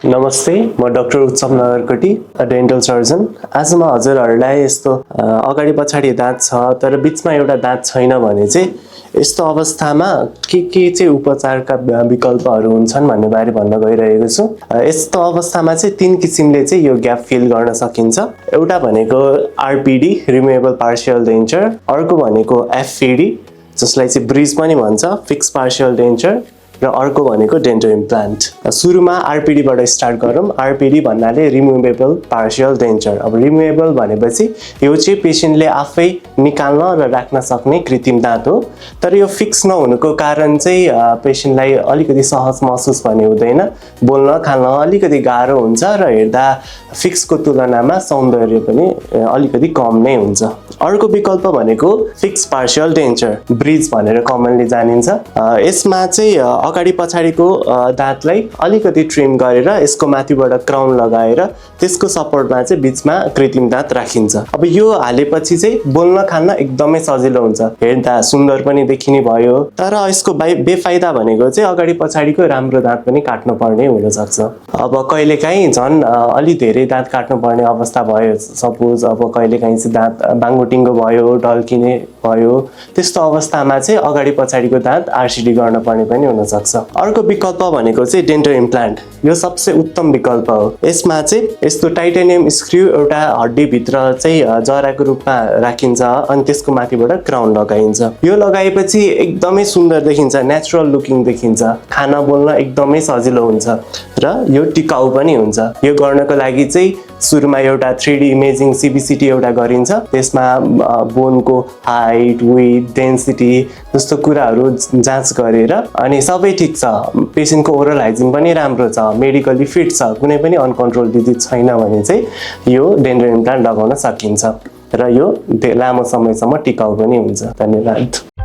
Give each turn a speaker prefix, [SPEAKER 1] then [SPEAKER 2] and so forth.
[SPEAKER 1] नमस्ते, म डाक्टर उत्सव नगरकोटी, डेन्टल सर्जन। आज म हजुरहरूलाई यस्तो अगाडि पछाडि दाँत छ तर बिचमा एउटा दाँत छैन भने चाहिँ यस्तो अवस्थामा के चाहिँ उपचारका विकल्पहरू हुन्छन् भन्ने बारे भन्न गइरहेको छु। यस्तो अवस्थामा चाहिँ 3 किसिमले चाहिँ यो ग्याप फिल गर्न सकिन्छ। एउटा भनेको आरपीडी रिमुवेबल पार्शियल डेन्चर, अर्को भनेको एफपीडी जसलाई चाहिँ ब्रिज पनि भन्छ फिक्स पार्शियल डेन्चर, र अर्को भनेको डेन्टल इम्प्लान्ट। सुरुमा आरपीडी बाट स्टार्ट गरौँ। आरपीडी भन्नाले रिमुवेबल पार्शियल डेन्चर। अब रिमुवेबल भनेपछि यो चाहिँ पेशेन्टले आफै निकाल्न र राख्न सक्ने कृत्रिम दाँत हो। तर यो फिक्स नहुनुको कारण चाहिँ पेशेन्टलाई अलिकति सहज महसुस पनि हुँदैन, बोल्न खाल्न अलिकति गाह्रो हुन्छ र हेर्दा फिक्सको तुलनामा सौन्दर्य पनि अलिकति कम नै हुन्छ। अर्को विकल्प भनेको फिक्स पार्शियल डेन्चर, ब्रिज भनेर कमनली जानिन्छ। यसमा चाहिँ अगाडि पछाडिको दाँतलाई अलिकति ट्रिम गरेर यसको माथिबाट क्राउन लगाएर त्यसको सपोर्टमा चाहिँ बिचमा कृत्रिम दाँत राखिन्छ। अब यो हालेपछि चाहिँ बोल्न खाल्न एकदमै सजिलो हुन्छ, हेर्दा सुन्दर पनि देखिने भयो। तर यसको बेफाइदा भनेको चाहिँ अगाडि पछाडिको राम्रो दाँत पनि काट्नु पर्ने हुन सक्छ। अब कहिलेकाहीँ झन् अलि धेरै दाँत काट्नु पर्ने अवस्था भयो, सपोज अब कहिलेकाहीँ चाहिँ दाँत बाङ्गोटिङ्गो भयो, ढल्किने भयो, त्यस्तो अवस्थामा चाहिँ अगाडि पछाडिको दाँत आरसिडी गर्न पर्ने पनि हुन सक्छ। अर्को विकल्प भनेको चाहिँ डेन्टल इम्प्लान्ट। यो सबसे उत्तम विकल्प हो। यसमा चाहिँ यस्तो टाइटेनियम स्क्रु एउटा हड्डी भित्र चाहिँ जराको रूपमा राखिन्छ अनि त्यसको माथिबाट क्राउन लगाइन्छ। यो लगाएपछि एकदमै सुन्दर देखिन्छ, नेचुरल लुकिङ देखिन्छ, खाना बोल्न एकदमै सजिलो हुन्छ र यो टिकाउ पनि हुन्छ। यो गर्नको लागि चाहिँ सुरुमा एउटा 3D इमेजिङ सीबीसीटी एउटा गरिन्छ। त्यसमा बोनको हाइट, वेट, डेन्सिटी जस्तो कुराहरू जाँच गरेर अनि सबै ठिक छ, पेशेन्टको ओरल हाइजिन पनि राम्रो छ, मेडिकली फिट छ, कुनै पनि अनकन्ट्रोल डिजिज छैन भने चाहिँ यो डेन्टल इम्प्लान्ट लगाउन सकिन्छ र यो लामो समयसम्म टिकाउ पनि हुन्छ। धन्यवाद।